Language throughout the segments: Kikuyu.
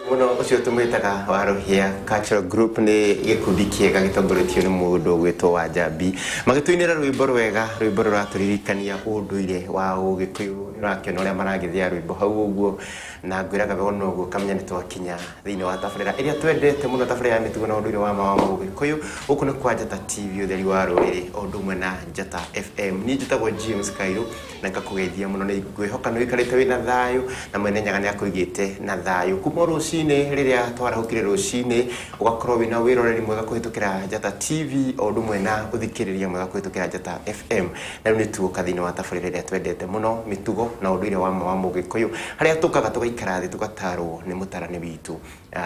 Mũno ũcio tũmwĩtaga Waruhia Cultural Group, nĩ gĩkundi kĩega gĩtongoretio nĩ mũndũ ũgwĩtwo Wanjambi, magĩtũinĩra rwĩmbo rwega, rwĩmbo rũratũririkania ũndũire wa Ũgĩkũyũ. Nĩ ũrakĩona ũrĩa maragĩthĩa rwĩmbo hau ũguo, na ngwĩraga wona ũguo ũkamenya nĩ twakinya thĩinĩ wa tabarĩra ĩrĩa twendete mũno, tabarĩra ya mĩtugo na ũndũire wa ma wa Mũgĩkũyũ. Gũkũ nĩ kwa Njata TV, ũtheri wa rũrĩrĩ, o ũndũ ũmwe na Njata FM. Niĩ njĩtagwo James Kairũ na ngakũgeithia mũno. Nĩ ngwĩhoka nĩ ũikarĩte wĩna thayũ na Mwene Nyaga nĩ akũigĩte na thayũ kuma rũcinĩ rĩrĩa twarahũkire rũcinĩ, ũgakorwo wĩna wĩroreri mwega kũhĩtũkĩra Njata TV, o ũndũ ũmwe na ũthikĩrĩria mwega kũhĩtũkĩra Njata FM. Na rĩu nĩ tuoka thĩinĩ wa tabarĩra ĩrĩa twendete mũno, mĩtugo na ũndũire wa ma wa Mũgĩkũyũ, harĩa tũkaga tũgaikara thĩ tũgatarwo nĩ mũtarani witũ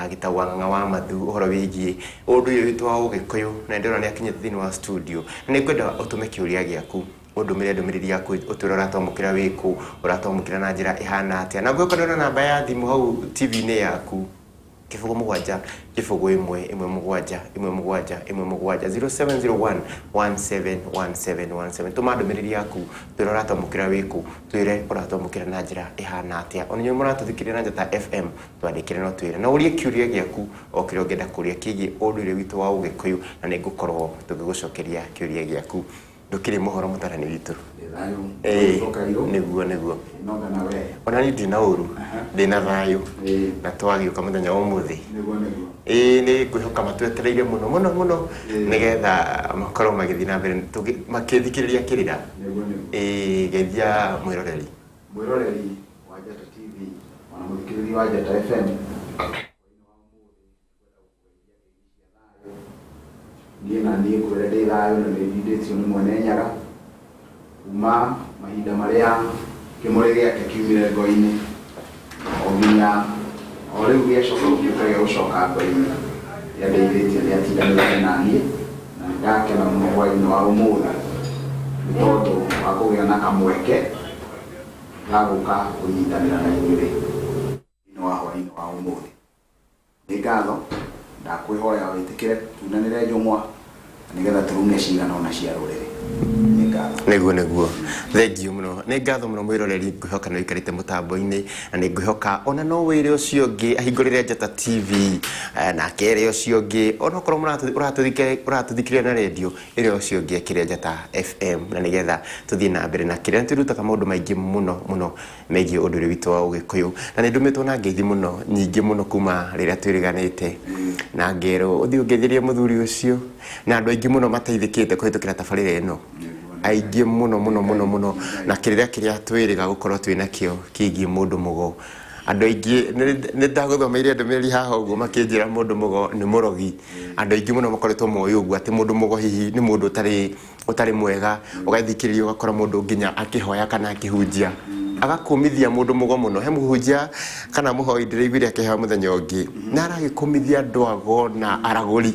Gĩtau wa Ng'ang'a wa Mathu ũhoro wĩgiĩ ũndũire witũ wa Ũgĩkũyũ. Na nĩndĩrona nĩ akinyĩte thĩinĩ wa studio, na nĩ ngwenda ũtũme kĩũria gĩaku, ũndũmĩre ndũmĩrĩri yaku, ũtwĩre ũratwamũkĩra wĩkũ, ũratwamũkĩra na njĩra ĩhana atĩa. Na ngwĩhoka nĩũrona namba ya thimũ hau TV-inĩ yaku, 0 7 0 1 1 7 1 1 7 0701 17 17 17. Tũma ndũmĩrĩri yaku, twĩre ũratwamũkĩra wĩkũ, twĩre ũratwamũkĩra na njĩra ĩhana atĩa. Ona inyuĩ mũratũthikĩrĩria na Njata FM, twandĩkĩre no twĩre na ũrie kĩũria gĩaku o kĩrĩa ũngĩenda kũria kĩgiĩ ũndũire witũ wa Ũgĩkũyũ, na nĩ ngũkorwo tũgĩgũcokeria kĩũria gĩaku. Ndũkĩrĩ mũhoro, mũtarani witũ? Ndĩ thayũ. Kairũ. Nĩguo. Nonga na we. Ona niĩ ndĩ na ũru, ndĩ na thayũ. Na twagĩũka mũthenya wa ũmũthĩ. Nĩguo. Ĩĩ, nĩ ngwĩhoka matwetereire mũno mũno mũno nĩgetha makorwo magĩthiĩ na mbere makĩthikĩrĩria kĩrĩra. Nĩguo. Ĩĩ, geithia mwĩroreri. Mwĩroreri wa Njata TV ona mũthikĩrĩria wa Njata FM, hwaĩ-inĩ wa ũmũthĩ nĩngwenda gũkũgeithia ngeithi cia thayũ. Niĩ na niĩ ngwĩre ndĩ thayũ na nĩ ndindĩtio nĩ Mwene Nyaga kuma mahinda marĩa kĩmũrĩ gĩake kiumire ngo-inĩ o nginya o rĩu gĩacoka gũtuĩka gĩa gũcoka ngo-inĩ. Nĩ andeithĩtie, nĩ atindanĩte na niĩ na nĩ ndakena mũno hwaĩ-inĩ wa ũmũthĩ nĩ tondũ wa kũgĩa na kamweke ga gũka kũnyitanĩra na inyuĩ thĩinĩ wa hwaĩ-inĩ wa ũmũthĩ. Nĩ ngatho, ndakwĩhoya wĩtĩkĩre tunanĩre njũng'wa na nĩgetha tũrung'e cigana ũna cia rũrĩrĩ. Nĩ ngatho. Nĩguo, thengiũ mũno, nĩ ngatho mũno mwĩroreri. Ngwĩhoka nĩ ũikarĩte mũtambo-inĩ na nĩ ngwĩhoka ona no wĩre ũcio ũngĩ ahingũrĩre Njata TV, na akere ũcio ũngĩ, onokorwo ũratũthikĩrĩria na rendio, ĩrĩa ũcio ũngĩ ekĩre Njata FM, na nĩgetha tũthiĩ na mbere na kĩrĩa twĩrutaga maũndũ maingĩ mũno mũno megiĩ ũndũire witũ wa Ũgĩkũyũ. Na nĩ ndũmĩtwo na ngeithi mũno nyingĩ mũno kuma rĩrĩa twĩrĩganĩte, na ngerwo ũthiĩ ũngeithĩrie mũthuri ũcio, na andũ aingĩ mũno mateithĩkĩte kũhĩtũkĩra tabarĩra ĩno, aingĩ mũno mũno mũno mũno, na kĩrĩra kĩrĩa twĩrĩga gũkorwo twĩ nakĩo kĩgiĩ mũndũ mũgo. Andũ aingĩ nĩ ndagũthomeire ndũmĩrĩri haha ũguo makĩnjĩra mũndũ mũgo nĩ mũrogi. Andũ aingĩ mũno makoretwo moĩ ũguo atĩ mũndũ mũgo hihi nĩ mũndũ ũtarĩ mwega. Ũgathikĩrĩria ũgakora mũndũ nginya akĩhoya kana akĩhunjia agakũmithia mũndũ mũgo mũno. He mũhunjia kana mũhoi ndĩraiguire akĩhoya mũthenya ũngĩ na aragĩkũmithia andũ ago na aragũri,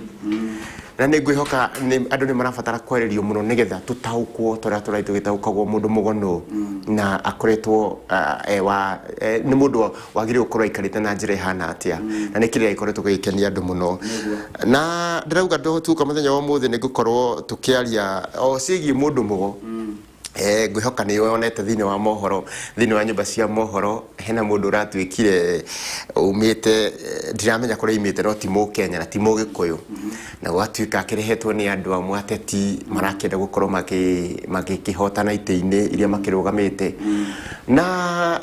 na nĩ ngwĩhoka andũ nĩ marabatara kwarĩrio mũno nĩgetha tũtaũkwo tũrĩa tũrathiĩ tũgĩtaũkagwo mũndũ mũgo nũ na akoretwo e wa nĩ mũndũ wagĩrĩirwo gũkorwo aikarĩte na njĩra ĩhana atĩa, na nĩ kĩrĩa gĩkoretwo gĩgĩkenia andũ mũno. Na ndĩrauga tuoka mũthenya wa ũmũthĩ nĩ ngũkorwo tũkĩaria o ciĩgiĩ mũndũ mũgo. Ngwĩhoka nĩ wonete thĩinĩ wa mohoro, thĩinĩ wa nyũmba cia mohoro, hena mũndũ ũratuĩkire umĩte, ndiramenya kũrĩa aumĩte, no ti Mũkenya na ti Mũgĩkũyũ, na gũgatuĩka akĩrehetwo nĩ andũ amwe ateti marakĩenda gũkorwo magĩkĩhotana itĩ-inĩ iria makĩrũgamĩte. Na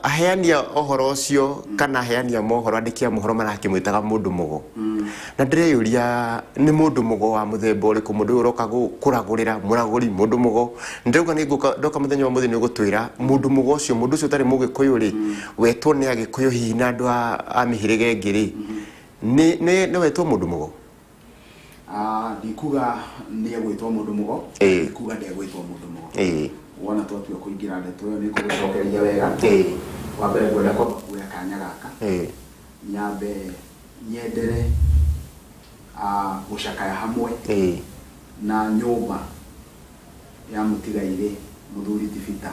aheani a ũhoro ũcio kana aheani a mohoro, andĩki a mohoro marakĩmwĩtaga mũndũ mũgo. Na ndĩreyũria nĩ mũndũ mũgo wa mũthemba ũrĩkũ, mũndũ ũyũ ũroka kũragũrĩra, mũragũri, mũndũ mũgo. Ndĩrauga nĩ ngũka ndoka mũthenya wa ũmũthĩ nĩ ũgũtwĩra mũndũ mũgo ũcio, mũndũ ũcio ũtarĩ Mũgĩkũyũ rĩ, wetwo nĩ Agĩkũyũ hihi na andũ a mĩhĩrĩga ĩngĩ rĩ, nĩ wetwo mũndũ mũgo? Ndikuga nĩ egwĩtwo mũndũ mũgo, ndikuga ndegwĩtwo mũndũ mũgo. Wona twatua kũingĩra ndeto ĩyo nĩ ngũgũcokeria wega. Wa mbere ngwenda kwamba kuoya kanya gaka nyambe nyendere gũcakaya hamwe na nyũmba ya mũtigairĩ mũthuri ti Peter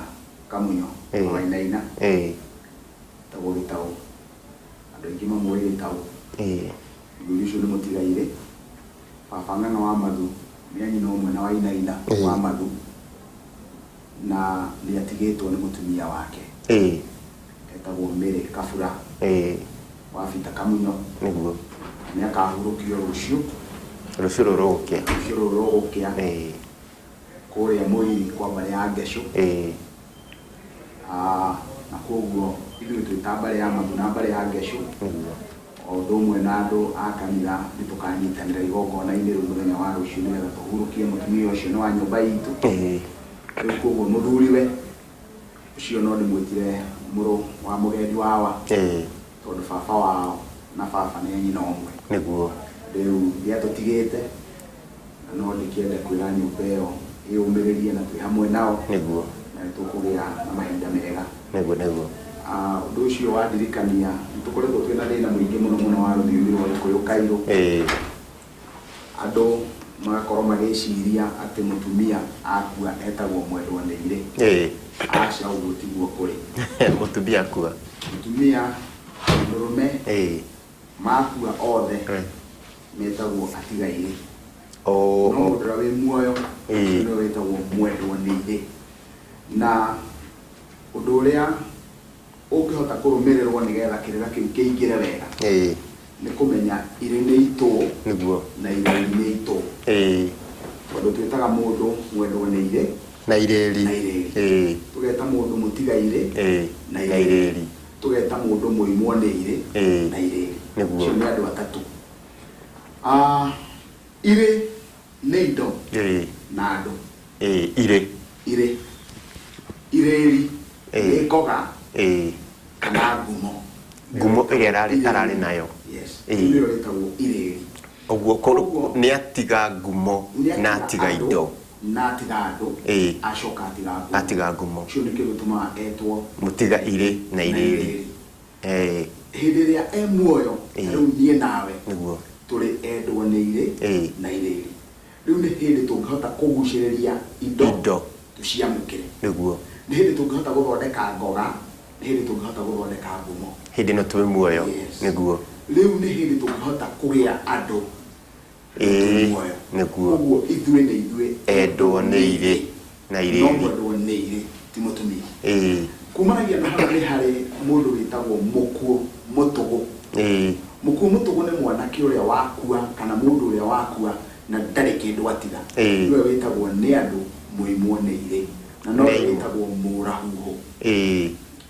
Kamunyo wa Wainaina, etagwo Gĩtaũ, andũ aingĩ mamũĩ Gĩtaũ. Mũthuri ũcio nĩ mũtigairĩ. Baba Ng'ang'a wa Mathu nĩ a nyina ũmwe na Wainaina wa Mathu, na nĩ atigĩtwo nĩ mũtumia wake etagwo Mary Kabura. Wa Peter Kamunyo. Nĩguo. Nĩ akahurũkio rũciũ. Rũciũ rũrũ rũgũkĩa. Rũciũ rũrũ rũgũkĩa. Kũrĩa Mũiri kwa mbarĩ ya Ngecũ. Na koguo ithuĩ twĩ ta mbarĩ ya Mathu na mbarĩ ya Ngecũ, Nĩguo. o ũndũ ũmwe na andũ a kanitha, nĩ tũkanyitanĩra igongona-inĩ rĩu mũthenya wa rũciũ nĩgetha tũhurũkie mũtumia ũcio, nĩ wa nyũmba itũ. Rĩu koguo mũthuriwe ũcio no ndĩmwĩtire mũrũ wa mũgendi wawa, tondũ baba wao na baba nĩ nyina ũmwe. Nĩguo. Rĩu nĩatũtigĩte, na no ndĩkĩende kwĩra nyũmba ĩyo ĩyũmĩrĩrie na twĩ hamwe nao. Nĩguo. Na nĩ tũkũgĩa na mahinda mega. Nĩguo, nĩguo. Ũndũ ũcio wandirikania nĩ tũkoretwo twĩna thĩna mũingĩ mũno mũno wa rũthiomi rwa Gĩkũyũ kairũ. Andũ magakorwo magĩciria atĩ mũtumia akua etagwo mwendwa nĩ irĩ. Aca, ũguo tiguo kũrĩ. Mũtumia akua. Mũtumia, mũndũrũme, makua othe metagwo atigairĩ. No mũndũ ũrĩa wĩ muoyo, ũcio nĩwe wĩtagwo mwendwa nĩ irĩ. Na ũndũ ũrĩa ũngĩhota kũrũmĩrĩrwo nĩgetha kĩrĩra kĩu kĩingĩre wega nĩ kũmenya irĩ nĩ itũ na irĩri nĩ itũ. Tondũ twĩtaga mũndũ mwendwa nĩ irĩ na irĩri. Na irĩri. Tũgeta mũndũ mũtigairĩ na na irĩri. Irĩri. Tũgeta mũndũ mũimwo nĩ irĩ na irĩri. Nĩguo. Acio nĩ andũ atatũ. Irĩ nĩ indo na andũ. Irĩ. Irĩ. Irĩri nĩ ngoga kana ngumo. Ngumo ĩrĩa ararĩ nayo. Yes. Rĩu nĩrĩo rĩtagwo irĩri. Ũguo nĩ atiga ngumo Nĩ na atiga andũ, indo. Na atiga andũ. Acoka atiga ngumo. Atiga ngumo. Ũcio nĩkĩo gĩtũmaga etwo mũtiga irĩ na na irĩri. irĩri. Hĩndĩ ĩrĩa e muoyo, rĩu niĩ nawe tũrĩ endwo nĩ irĩ na irĩri. Rĩu nĩ hĩndĩ tũngĩhota kũgucĩrĩria indo, Indo. tũciamũkĩre. Nĩguo. Nĩ hĩndĩ tũngĩhota gũthondeka ngoga, nĩ hĩndĩ tũngĩhota gũthondeka ngumo. Hĩndĩ ĩno twĩ muoyo. Yes. Nĩguo. Rĩu nĩ hĩndĩ tũngĩhota kũgĩa andũ twĩ muoyo. Nĩguo. Ũguo ithuĩ nĩ ithuĩ endwo nĩ irĩ na no irĩri. Mwendwo nĩ irĩ ti mũtumia. Kumanagia na hau nĩ harĩ mũndũ wĩtagwo mũkuũ mũtũgũ. Mũkuũ mũtũgũ nĩ mwanake ũrĩa wakua kana mũndũ ũrĩa wakua na ndarĩ kĩndũ atiga. Nĩwe wĩtagwo nĩ andũ mũimwo nĩ irĩ, na nowe Nĩ imwe. wĩtagwo mũrahuho.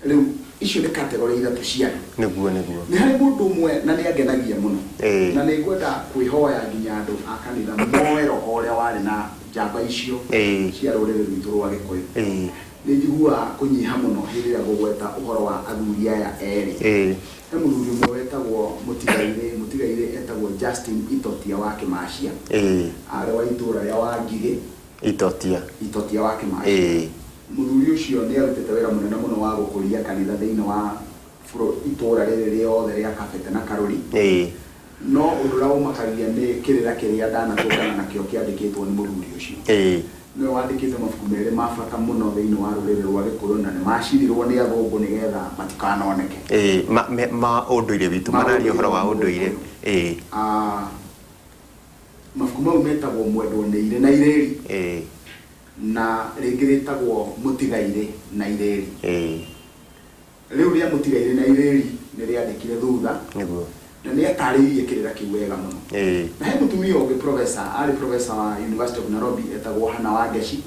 Rĩu icio nĩ kategori ithatũ cia andũ. Nĩguo, nĩguo. Nĩ harĩ mũndũ ũmwe na nĩ angenagia mũno, na nĩ ngwenda kwĩhoya nginya andũ a kanitha moe roho ũrĩa warĩ na njamba icio cia rũrĩrĩ rwitũ rwa Gĩkũyũ. Nĩ njiguaga kũnyiha mũno hĩndĩ ĩrĩa ngũgweta ũhoro wa athuri aya erĩ. He mũthuri ũmwe wetagwo Mũtigairĩ. Mũtigairĩ etagwo Justin Itotia wa Kĩmacia. Arĩ wa itũũra rĩa Wangigĩ. Itotia. Itotia wa Kĩmacia. Mũthuri ũcio nĩ arutĩte wĩra mũnene mũno wa gũkũria kanitha thĩinĩ wa itũũra rĩrĩ rĩothe rĩa Kabete na Karũri. No ũndũ ũrĩa ũmakagia nĩ kĩrĩra kĩrĩa ndanatũngana nakĩo kĩandĩkĩtwo nĩ mũthuri ũcio. Nĩwe wandĩkĩte mabuku merĩ ma bata mũno thĩinĩ wa rũrĩrĩ rwa Gĩkũyũ, na nĩ macirirwo nĩ athũngũ nĩgetha matikanoneke. Ma ũndũire witũ. Ma mararia ũhoro wa ũndũire ũndũire. Mabuku mau metagwo Mwendwa nĩ Irĩ na Irĩri, na rĩngĩ rĩtagwo Mũtigairĩ na Irĩri. Rĩu rĩa Mũtigairĩ na Irĩri nĩ rĩandĩkire thutha, na nĩ atarĩirie kĩrĩra kĩu wega mũno. Na he mũtumia ũngĩ professor, arĩ professor wa University of Nairobi, etagwo Hannah Wangeci,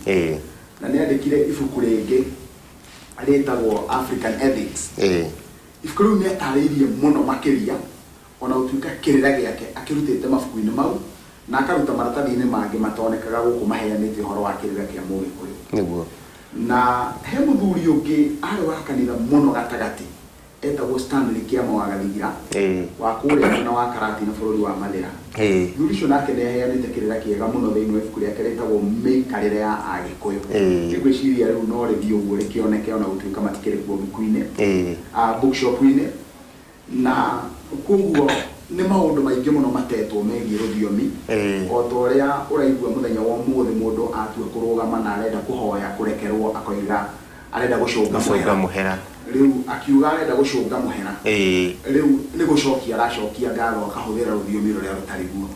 na nĩ andĩkire ibuku rĩngĩ rĩtagwo African Ethics. Ibuku rĩu nĩ atarĩirie mũno makĩria, ona gũtuĩka kĩrĩra gĩake akĩrutĩte mabuku-inĩ mau na akaruta maratathi-inĩ mangĩ matonekaga gũkũ maheanĩte ũhoro wa kĩrĩra kĩa Mũgĩkũyũ. Na he mũthuri ũngĩ arĩ wa kanitha mũno gatagatĩ etagwo Stanley Kĩama wa Gathigira, wa kũrĩa mwena wa Karatina bũrũri wa Mathĩra. Mũthuri ũcio nake nĩ aheanĩte kĩrĩra kĩega mũno thĩinĩ wa ibuku rĩake rĩtagwo Mĩikarĩre ya Agĩkũyũ. Ngwĩciria rĩu no rĩthiĩ ũguo rĩkĩoneke, ona gũtuĩka matikĩrĩ kuo mbuku-inĩ, bookshop-inĩ. Na koguo nĩ maũndũ maingĩ mũno matetwo megiĩ rũthiomi. O ta ũrĩa ũraigua mũthenya wa ũmũthĩ mũndũ atua kũrũgama na arenda kũhoya kũrekerwo, akoiga arenda gũcũnga gũcũnga mũhera. Mũhera. Rĩu akiuga arenda gũcũnga mũhera, rĩu nĩ gũcokia aracokia ngatho akahũthĩra rũthiomi rũrĩa rũtarĩ guo.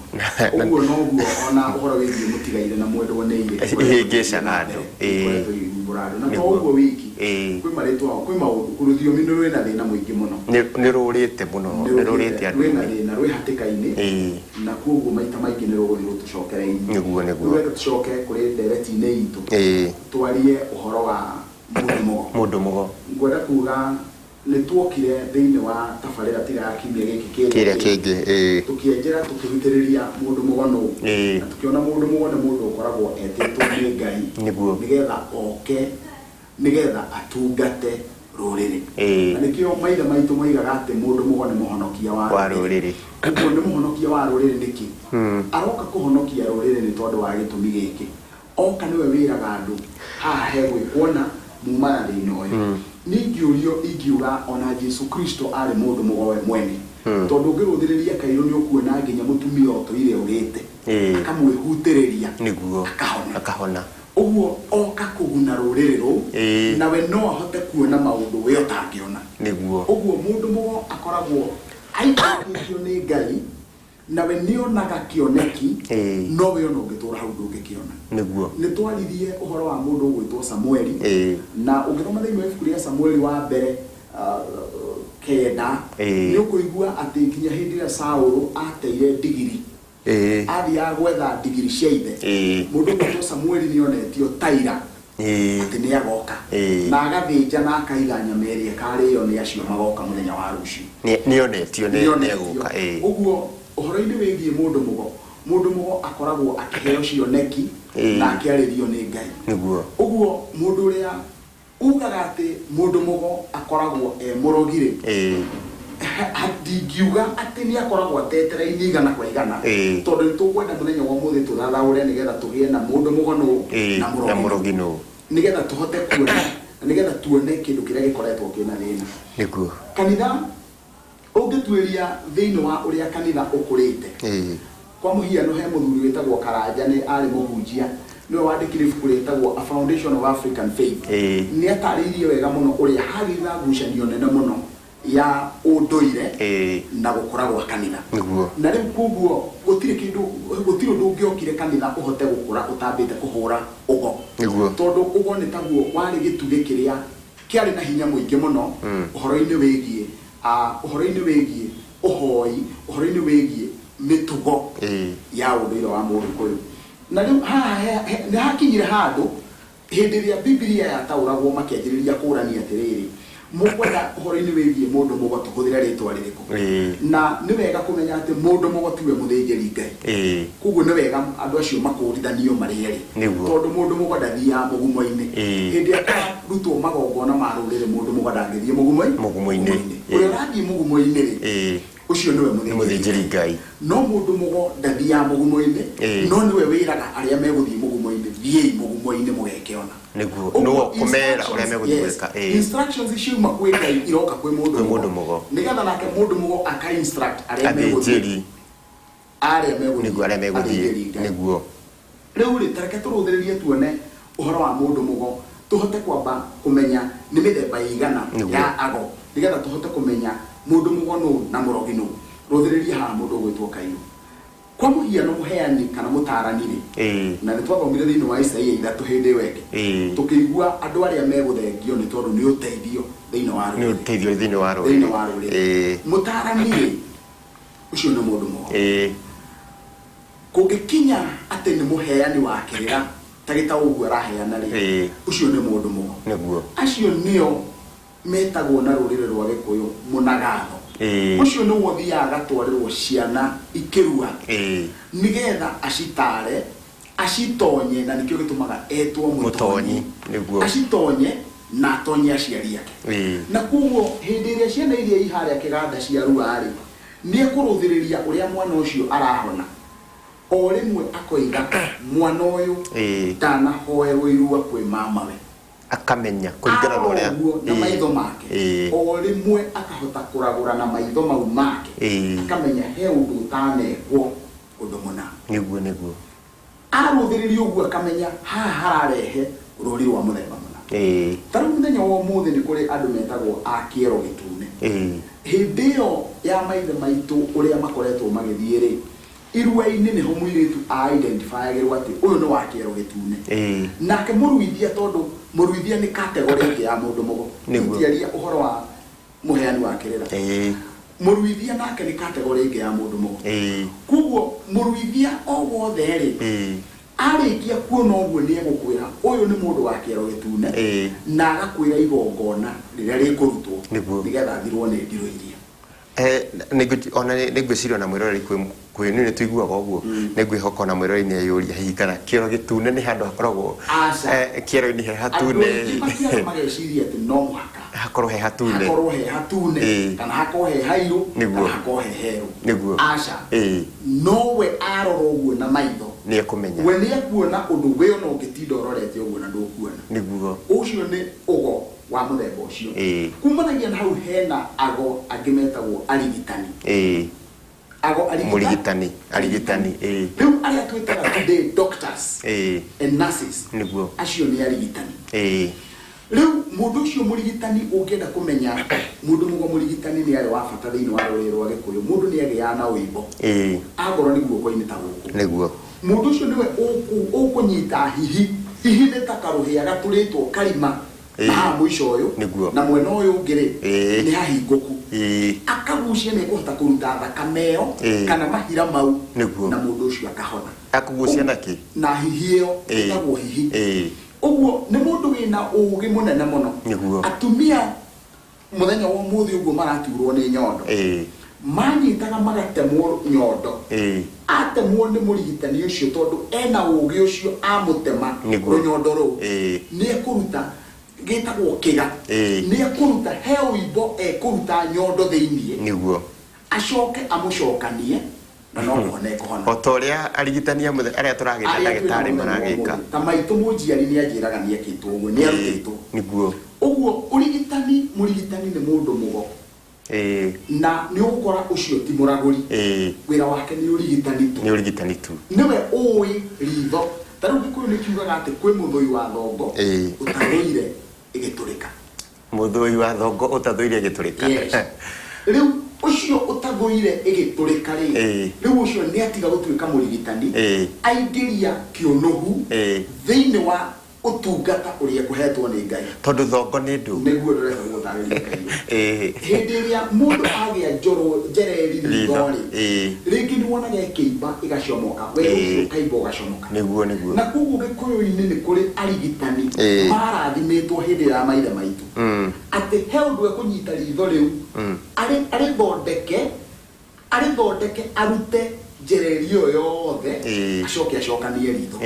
Ũguo noguo ona ũhoro wĩgiĩ mũtigaire na mwendwo nĩ irĩ Ihĩngĩcaga andũ. Ikoretwo igĩthiĩ. gũthumbũra andũ na to Nĩguo. ũguo wiki. Ĩĩ. Kwĩ marĩtwa, kwĩ maũndũ, rũthiomi nĩ rwĩna thĩna mũingĩ mũno. Nĩ rũrĩte mũno, nĩ rũrĩte andũ. Rwĩna thĩna, rwĩ hatĩka-inĩ. Ĩĩ. Na koguo maita maingĩ nĩ rũgũthiĩ rũtũcokereirie. Nĩguo, nĩguo. Rĩu reke tũcoke kũrĩ ndereti-inĩ itũ. Ĩĩ. Twarie ũhoro wa mũndũ mũgo. Mũndũ mũgo. Ngwenda kuga nĩ tuokire thĩinĩ wa tabarĩra tiga ya kiumia gĩkĩ kĩrĩa kĩngĩ. Ĩĩ. Tũkĩenjera tũkĩhutĩrĩria mũndũ mũgo nũ. Ĩĩ. Na tũkĩona mũndũ mũgo nĩ mũndũ ũkoragwo etĩtwo nĩ Ngai. Nĩguo. Nĩgetha oke, nĩgetha atungate rũrĩrĩ. Ĩĩ. Na nĩkĩo maithe maitũ moigaga atĩ mũndũ mũgo nĩ mũhonokia wa wa rũrĩrĩ. Ũguo nĩ mũhonokia wa rũrĩrĩ nĩkĩ? Aroka kũhonokia rũrĩrĩ nĩ tondũ wa gĩtũmi gĩkĩ. Oka nĩwe wĩraga andũ haha hegwĩkwo na muma na thĩna ũyũ. Niĩ ingĩũrio ingiuga ona Jesu Kristo arĩ mũndũ mũgo we mwene. Tondũ ũngĩrũthĩrĩria kairũ nĩ ũkuona nginya mũtumia ũtũire ũrĩte. Ĩĩ. Akamwĩhutĩrĩria. Nĩguo. Akahona. Akahona. Ũguo oka kũguna rũrĩrĩ rũu. Ĩĩ. Nawe no ahote kuona maũndũ we ũtangĩona. Nĩguo. Ũguo mũndũ mũgo akoragwo aikũrũkĩtio nĩ Ngai, nawe nĩonaga kĩoneki. Ĩĩ. No we ona ũngĩtũra hau ndũngĩkĩona. Nĩguo. Nĩ twaririe ũhoro wa mũndũ ũgwĩtwo Samueli. Ĩĩ. Na ũngĩthoma thĩinĩ wa ibuku rĩa Samueli wa mbere 9, Ĩĩ. nĩ ũkũigua atĩ nginya hĩndĩ ĩrĩa Saũlũ ateire ndigiri, Ĩĩ. athiaga gwetha ndigiri cia ithe, Ĩĩ. mũndũ ũgwĩtwo Samueli nĩonetio taira Ĩĩ. atĩ nĩ agoka. Ĩĩ. Na agathĩnja na akaiga nyama ĩrĩa ĩkarĩo nĩ acio magoka mũthenya wa rũciũ. Nĩonetio nĩ Nĩonetio. nĩegũka. Ĩĩ. Ũguo ũhoro-inĩ wĩgiĩ mũndũ mũgo, mũndũ mũgo akoragwo akĩheo cioneki Ĩĩ. na akĩarĩrio nĩ Ngai. Nĩguo. Ũguo mũndũ ũrĩa ugaga atĩ mũndũ mũgo akoragwo e mũrogi-rĩ, Ĩĩ. ndingiuga atĩ nĩ akoragwo atetereire igana kwa igana. Ĩĩ. Tondũ nĩ tũkwenda mũthenya wa ũmũthĩ tũthathaũre nĩgetha tũgĩe na mũndũ mũgo nũ Ĩĩ. na Na mũrogi mũrogi nũ. nĩgetha tũhote kuona, nĩgetha tuone kĩndũ kĩrĩa gĩkoretwo kĩna thĩna. Nĩguo. Kanitha ũngĩtuĩria thĩinĩ wa ũrĩa kanitha ũkũrĩte. Ĩĩ. Kwa mũhiano he mũthuri wĩtagwo Karanja, nĩ arĩ mũhunjia, nĩwe wandĩkire ibuku rĩtagwo A Foundation of African Faith. Ĩĩ. Nĩ atarĩirie wega mũno ũrĩa hagĩire na ngucanio nene mũno ya ũndũire Ĩĩ. na gũkũra gwa kanitha. Nĩguo. Na rĩu koguo gũtirĩ kĩndũ, gũtirĩ ũndũ ũngĩokire kanitha ũhote gũkũra ũtambĩte kũhũra ũgo. Nĩguo. Tondũ ũgo nĩ taguo warĩ gĩtugĩ kĩrĩa kĩarĩ na hinya mũingĩ mũno ũhoro-inĩ wĩgiĩ, ũhoro-inĩ wĩgiĩ ũhoi, ũhoro-inĩ wĩgiĩ mĩtugo Ĩĩ. ya ũndũire wa Mũgĩkũyũ. Na rĩu haha nĩ hakinyire handũ hĩndĩ ĩrĩa Bibilia yataũragwo makĩanjĩrĩria kũrania atĩrĩrĩ, mũkwenda ũhoro-inĩ wĩgiĩ mũndũ mũgo tũhũthĩre rĩtwa rĩrĩkũ? Ĩĩ. Na nĩ wega kũmenya atĩ mũndũ mũgo tiwe mũthĩnjĩri Ngai. Ĩĩ. Koguo nĩ wega andũ acio makũũrithanio marĩ erĩ. Nĩguo. Tondũ mũndũ mũgo ndathiaga mũgumo-inĩ. Ĩĩ. Hĩndĩ ĩrĩa kwarutwo magongona ma rũrĩrĩ, mũndũ mũgo ndangĩthiĩ Mũgumo-inĩ. mũgumo-inĩ. Ũrĩa ũrathiĩ mũgumo-inĩ rĩ, Ĩĩ. ũcio nĩwe Nĩ mũthĩnjĩri Ngai. No mũndũ mũgo ndathiaga mũgumo-inĩ, Ĩĩ. no nĩwe wĩraga arĩa megũthiĩ mũgumo-inĩ, thiĩi mũgumo-inĩ mũgekĩona. Nĩguo. Ũguo Nĩwe ũkũmera ũrĩa megũthiĩ yes, gwĩka. Ĩĩ. instructions ciuma kwĩ Ngai iroka kwĩ mũndũ Kwĩ mũndũ mũgo. Nĩgetha nake mũndũ mũgo aka instruct arĩa megũthiĩ. Athĩnjĩri. Arĩa megũthiĩ. Nĩguo, arĩa megũthiĩ. Athĩnjĩri Ngai. Nĩguo. Rĩu rĩ, ta reke tũrũthĩrĩrie tuone ũhoro wa mũndũ mũgo, tũhote kwamba kũmenya nĩ mĩthemba ĩigana Nĩguo. ya ago, nĩgetha tũhote kũmenya mũndũ mũgo nũ na mũrogi nũ. Rũthĩrĩrie haha mũndũ ũgwĩtwo Kairũ. Kwa mũhiano mũheani kana mũtaarani rĩ, Ĩĩ. na nĩ twathomire thĩinĩ wa Isaia 3 hĩndĩ ĩyo ĩngĩ, Ĩĩ. tũkĩigua andũ arĩa megũthengio nĩ tondũ nĩ ũteithio thĩinĩ wa Nĩ rũrĩrĩ. ũteithio thĩinĩ wa rũrĩrĩ. Thĩinĩ wa rũrĩrĩ. Ĩĩ. Mũtaarani rĩ, ũcio nĩ mũndũ mũgo. Ĩĩ. Kũngĩkinya atĩ nĩ mũheani wa kĩrĩra ta gĩtaũ ũguo araheana rĩ, Ĩĩ. ũcio nĩ mũndũ mũgo. Nĩguo. Acio nĩo metagwo na rũrĩrĩ rwa Gĩkũyũ mũnagatho. Ĩĩ. Ũcio nĩwe ũthiaga agatwarĩrwo ciana ikĩrua. Ĩĩ. Nĩgetha acitare, acitonye, na nĩkĩo gĩtũmaga etwo mũtonyi. Mũtonyi, nĩguo. Acitonye na atonye aciari ake. Ĩĩ. Na koguo hĩndĩ ĩrĩa ciana iria i harĩa kĩganda ciarua rĩ, nĩekũrũthĩrĩria ũrĩa mwana ũcio arahona. O rĩmwe akoiga mwana ũyũ Ĩĩ. ndanahoerwo irua kwĩ mamawe. Akamenya kũringana na ũrĩa Ũguo na Ĩĩ. maitho make. Ĩĩ. O rĩmwe akahota kũragũra na maitho mau make. Ĩĩ. Akamenya he ũndũ ũtanekwo ũndũ mũna. Nĩguo, nĩguo. Arũthĩrĩria ũguo akamenya haha hararehe rũri rwa mũthemba mũna. Ĩĩ. Ta rĩu mũthenya wa ũmũthĩ nĩ kũrĩ andũ metagwo a kĩero gĩtune. Ĩĩ. Hĩndĩ ĩyo ya maithe maitũ ũrĩa makoretwo magĩthiĩ rĩ, Irua-inĩ nĩho mũirĩtu a-identifyagĩrwo atĩ ũyũ nĩ wa kĩero gĩtune. Nake mũruithia, tondũ mũruithia nĩ category ĩngĩ ya mũndũ mũgo. Tũtiaria ũhoro wa mũheani wa kĩrĩra. Mũruithia nake nĩ category ĩngĩ ya mũndũ mũgo. Koguo mũruithia o wothe rĩ, arĩkia kuona ũguo nĩ egũkwĩra ũyũ nĩ mũndũ wa kĩero gĩtune, na agakwĩra igongona rĩrĩa rĩkũrutwo nĩgetha athirwo nĩ ndirũ iria. Ona nĩ ngwĩciria ona mwĩroreri kwĩ nĩ tũiguaga ũguo, nĩ ngwĩhoka ona mwĩroreri nĩ eyũria hihi kana kĩoro gĩtune nĩ handũ hakoragwo Aca. Kĩero-inĩ he Andũ hatune. Aingĩ matiaga mageciria atĩ no mũhaka hakorwo he hatune, hakorwo he hatune, kana hakorwo he hairũ, kana hakorwo he herũ. Aca. Nowe arora ũguo na maitho, Nĩ ekũmenya. We nĩ ekuona ũndũ we ona ũngĩtinda ũrorete ũguo na ndũkuona. Ũcio nĩ ũgo wa mũthemba ũcio. Kumanagia na hau hena ago angĩ metagwo arigitani. Ago arigita Mũrigitani, arigitani, ĩĩ. Rĩu arĩa twĩtaga today doctors and nurses, acio nĩ arigitani. Rĩu mũndũ ũcio mũrigitani, ũngĩenda kũmenya mũndũ mũgo mũrigitani nĩ arĩ wa bata thĩinĩ wa rũrĩrĩ rwa Gĩkũyũ, mũndũ nĩ agĩaga na ũimbo, akorwo nĩ guoko-inĩ ta gũkũ. Mũndũ ũcio nĩwe ũkũnyita hihi. Hihi nĩ ta karũhĩa gatũrĩtwo karima na haha mũico ũyũ, na mwena ũyũ ũngĩ rĩ, nĩ hahingũku. Akagucia, nĩ ekũhota kũruta thakame ĩyo kana mahira mau, na mũndũ ũcio akahona. Akũgucia na kĩ? Na hihi ĩyo. Ĩtagwo hihi. Ũguo nĩ mũndũ wĩna ũgĩ mũnene mũno. Atumia mũthenya wa ũmũthĩ ũguo maraturwo nĩ nyondo, manyitaga magatemwo nyondo. Atemwo nĩ mũrigitani ũcio, tondũ ena ũgĩ ũcio, amũtema rũnyondo rũu, nĩ ekũruta gĩtagwo kĩga. Nĩ ekũruta, he ũimbo ekũruta nyondo thĩiniĩ, acoke amũcokanie na no kũhona ekũhona. O ta ũrĩa arigitani amwe arĩa tũragĩta Arĩa twĩna ndagĩtarĩ mũthenya wa maragĩka. ũmũthĩ. Ta maitũ mũnjiari nĩ anjĩraga nĩ ekĩtwo ũguo, nĩ arutĩtwo ũguo ũrigitani. Mũrigitani nĩ mũndũ mũgo, na nĩ ũgũkora ũcio ti mũragũri. Wĩra wake nĩ ũrigitani tu. Nĩ ũrigitani tu. Nĩwe ũĩ ritho. Ta rĩu Gĩkũyũ nĩ kiugaga atĩ kwĩ mũthũi wa thongo ũtathũire ĩgĩtũrĩka. Mũthũi wa thongo ũtathũire ĩgĩtũrĩka. Yes. Rĩu ũcio ũtathũire ĩgĩtũrĩka rĩ, rĩu ũcio nĩ atiga gũtuĩka mũrigitani, aingĩria kĩũnũhu thĩinĩ wa ũtungata ũrĩa ekũhetwo nĩ Ngai. Tondũ thongo nĩ ndũ. Nĩguo ndĩrenda gũgũtarĩria Kairũ. Hĩndĩ ĩrĩa mũndũ agĩa njoro njereri ritho Ritho, rĩ, rĩngĩ nĩ wonaga ĩkĩimba ĩgacomoka, we ũcio ũkaimba ũgacomoka. Nĩguo nĩguo. Na koguo Gĩkũyũ-inĩ nĩ kũrĩ arigitani marathimĩtwo hĩndĩ ya maithe maitũ, atĩ he ũndũ ekũnyita ritho rĩu, arĩthondeke, arĩthondeke, arute njereri ĩyo yothe, acoke acokanie ritho.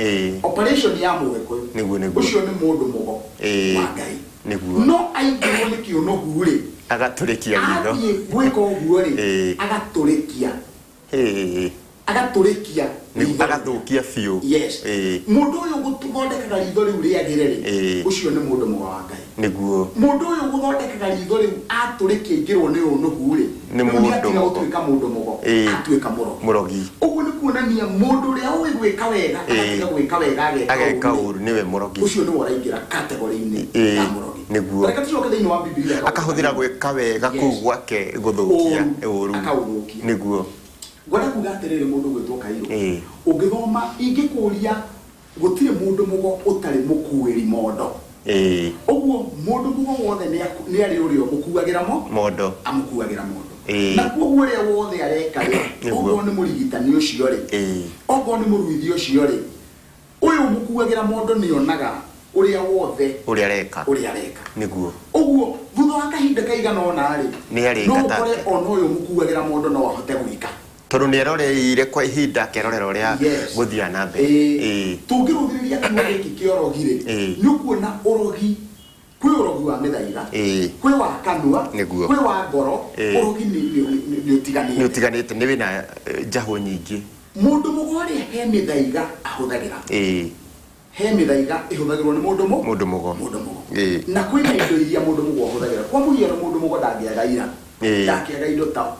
Operation ya Mũgĩkũyũ. Nĩguo, nĩguo. Ũcio nĩ mũndũ mũgo wa Ngai. No aingĩrwo nĩ kĩũnũhu rĩ, Agatũrĩkia ritho. Athiĩ gwĩka ũguo rĩ, agatũrĩkia, agatũrĩkia ritho. Agathũkia biũ. Yes. Mũndũ ũyũ gũthondekaga ritho rĩu rĩagĩre rĩ, ũcio nĩ mũndũ mũgo wa Ngai. Mũndũ ũyũ gũthondekaga ritho rĩu atũrĩkia aingĩrwo nĩ ũnũhu rĩ, Nĩ rĩu nĩ mũndũ atiga mũgo. gũtuĩka mũndũ mũgo, atuĩka mũrogi. Mũrogi. Ũguo nĩ kuonania mũndũ ũrĩa ũĩ gwĩka wega agatiga gwĩka wega ageka Ageka ũru rĩ, ũru nĩwe mũrogi. Ũcio nĩwe ũraingĩra category-inĩ ya mũrogi. Reke tũcoke thĩinĩ wa Bibilia. Akahũthĩra gwĩka wega kũu gwake gũthũkia ũru. Ũru. Akaũthũkia. Ngwenda kuga atĩrĩrĩ, mũndũ gwĩtwo Kairũ, ũngĩthoma, ingĩkũria, gũtirĩ mũndũ mũgo ũtarĩ mũkuĩri mondo. Ũguo mũndũ mũgo wothe nĩ arĩ ũrĩa ũmũkuagĩra mo Mondo. Amũkuagĩra mondo. Na koguo ũrĩa wothe areka rĩ, okorwo nĩ mũrigitani ũcio rĩ, okorwo nĩ mũruithi ũcio rĩ, ũyũ ũmũkuagĩra mondo nĩ onaga ũrĩa wothe ũrĩa areka. Ũrĩa areka. Ũguo thutha wa kahinda kaigana ũna rĩ, Nĩ arĩka no ũkore take. ona ũyũ ũmũkuagĩra mondo no ahote gwĩka. Tondũ nĩ eroreire kwa ihinda, akerorera ũrĩa gũthiaga na mbere. Tũngĩrũthĩrĩria kiugo gĩkĩ kĩa ũrogi rĩ, nĩ ũkuona ũrogi, kwĩ ũrogi wa mĩthaiga, kwĩ wa kanua, kwĩ wa ngoro. Ũrogi nĩ ũtiganĩte. Nĩ ũtiganĩte, nĩ wĩna njahũ nyingĩ. Mũndũ mũgo rĩ, he mĩthaiga ahũthagĩra. He mĩthaiga ĩhũthagĩrwo nĩ mũndũ mũ Mũndũ mũgo. Mũndũ mũgo. Na kwĩna indo iria mũndũ mũgo ahũthagĩra. Kwa mũhiano, mũndũ mũgo ndangĩaga ira, ndangĩaga indo ta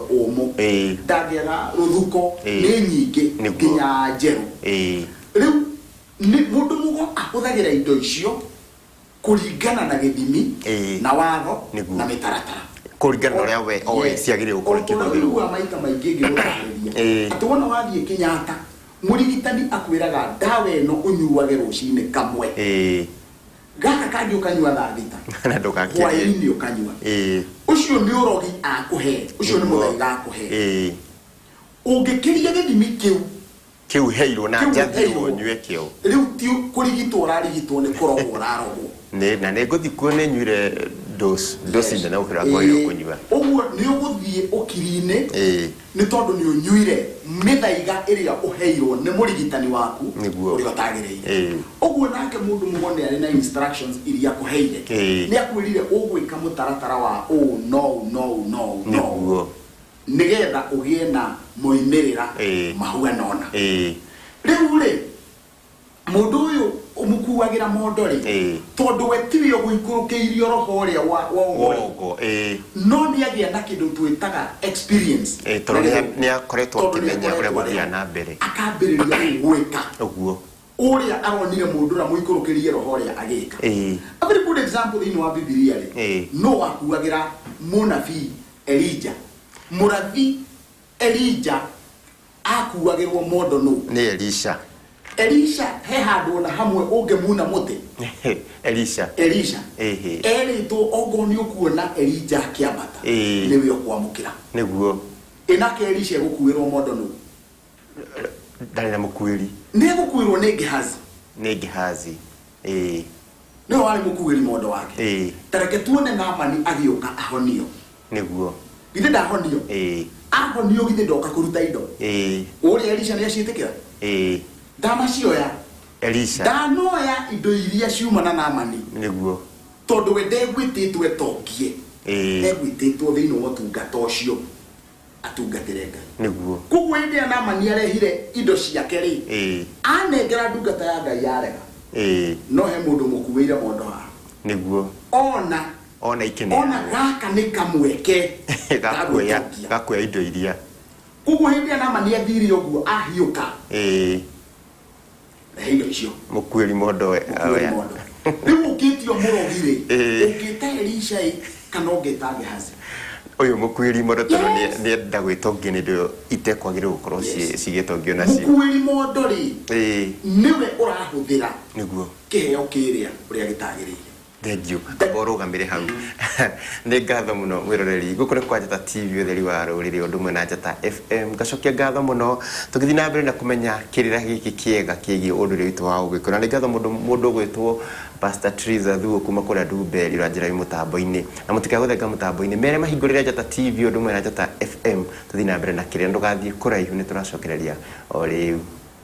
ũmũ, ndangĩaga rũthuko, nĩ nyingĩ, nginya njerũ. Rĩu nĩ mũndũ mũgo ahũthagĩra indo icio kũringana na gĩthimi na watho na mĩtaratara. Kũringana na ũrĩa we oĩ ciagĩrĩire gũkorwo O ta ũrĩa ikĩhũthĩrwo. ũiguaga maita maingĩ ngĩgũtarĩria Ĩĩ. atĩ wona wathiĩ Kenyatta, mũrigitani akwĩraga ndawa ĩno ũnyuage rũcinĩ kamwe, gaka kangĩ ũkanyua thaa 6, Na ndũgakĩrie. hwaĩ-inĩ ũkanyua. Ũcio nĩ ũrogi akũhe, ũcio nĩ mũthaiga akũhe. Ũngĩkĩria gĩthimi kĩu Kĩu heirwo na kĩu njathirwo ũheirwo, nyue kĩo, rĩu ti kũrigitwo ũrarigitwo, nĩ kũrogwo ũrarogwo. Nĩ na nĩ ngũthiĩ kuo nĩ nyuire dose nene gũkĩra ngwagĩrĩirwo kũnyua. Ũguo nĩ ũgũthiĩ ũkiri-inĩ, nĩ tondũ nĩ ũnyuire mĩthaiga ĩrĩa ũheirwo nĩ mũrigitani waku ũrĩa ũtagĩrĩire. Ũguo nake mũndũ mũgo nĩ arĩ na instructions iria akũheire. Nĩ akwĩrire ũgwĩka mũtaratara wa ũũ no ũũ no ũũ no ũũ no ũũ, nĩgetha ũgĩe na moimĩrĩra mahuana ũna. Rĩu rĩ, mũndũ ũyũ ũmũkuagĩra mondo rĩ, tondũ we tiwe ũgũikũrũkĩirio roho ũrĩa wa ũgo rĩ, Wogo, ĩĩ. no nĩ agĩa na kĩndũ twĩtaga experience. Ĩĩ, tondũ Na gĩthũngũ. Nĩ akoretwo Tondũ nĩ akĩmenya ũrĩa akoretwo gũthiaga arĩ. na mbere. Akambĩrĩria rĩu gwĩka ũrĩa aronire mũndũ ũrĩa mũikũrũkĩrie roho ũrĩa agĩka. A very good example thĩinĩ wa Bibilia rĩ, no wakuagĩra mũnabii Elija, mũrathi Elija akuagĩrwo mondo nũ? Nĩ Elisha. Elisha he handũ ona hamwe ũngĩmuna mũtĩ? Elisha. Elisha erĩtwo ongorwo nĩ ũkuona Elija akĩambata, nĩwe ũkwamũkĩra. Ĩnake Elisha egũkuĩrwo mondo nũ? Ndarĩ na mũkuĩri. Nĩ egũkuĩrwo nĩ Gehazi. Nĩ Gehazi, ĩĩ. Nĩwe warĩ mũkuĩri mondo wake. Ta reke tuone Naamani agĩũka ahonio. Githĩ ndahonio? Ĩĩ. Ahonio githĩ ndoka kũruta indo? Ĩĩ. Ũrĩa Elisha nĩ aciĩtĩkĩra? Ĩĩ. Ndanacioya. Elisha. Ndanoya indo iria ciuma na Naamani. Tondũ we ndegwĩtĩtwo etongie. Egwĩtĩtwo thĩinĩ wa ũtungata ũcio atungatĩre Ngai. Koguo hĩndĩ ĩrĩa Naamani arehire indo ciake rĩ, anengera ndungata ya Ngai yarega. No he mũndũ mũkuĩire mondo haha. Ona Ona ikĩneanwo. Ona gaka nĩ kamweke Gakuoya gagwĩtongia. Gakuoya indo iria. Koguo hĩndĩ ĩrĩa Naamani athire ũguo ahiũka, rehe indo icio. Mũkuĩri mondo we. Mũkuĩri Oya. mondo. Rĩu ũngĩtio mũrogi rĩ, ũngĩta Elisha ĩ kana ũngĩta Gehazi? Ũyũ mũkuĩri mondo tondũ nĩenda gwĩtongia nĩ indo itekwagĩrĩirwo gũkorwo cigĩtongio nacio. Mũkuĩri mondo rĩ, nĩwe ũrahũthĩra kĩheo kĩrĩa ũrĩa gĩtagĩrĩire. Thank you. Amba ũrũgamĩre hau. Nĩ ngatho mũno mwĩroreri. Gũkũ nĩ kwa Njata TV, ũtheri wa rũrĩrĩ, ũndũ ũmwe na Njata FM. Ngacokia ngatho mũno tũgĩthiĩ na mbere na kũmenya kĩrĩra gĩkĩ kĩega kĩgiĩ ũndũire witũ wa Ũgĩkũyũ. Na nĩ ngatho mũndũ ũgwĩtwo Pastor Triza Thuo kuma kũrĩa Ndumberi ũranjĩra wĩ mũtambo-inĩ. Na mũtikae gũthenga mũtambo-inĩ. Mere mahingũrĩre Njata TV ũndũ ũmwe na Njata FM tũthiĩ na mbere na kĩrĩra. Ndũgathiĩ kũraihu, nĩ tũracokereria o rĩu.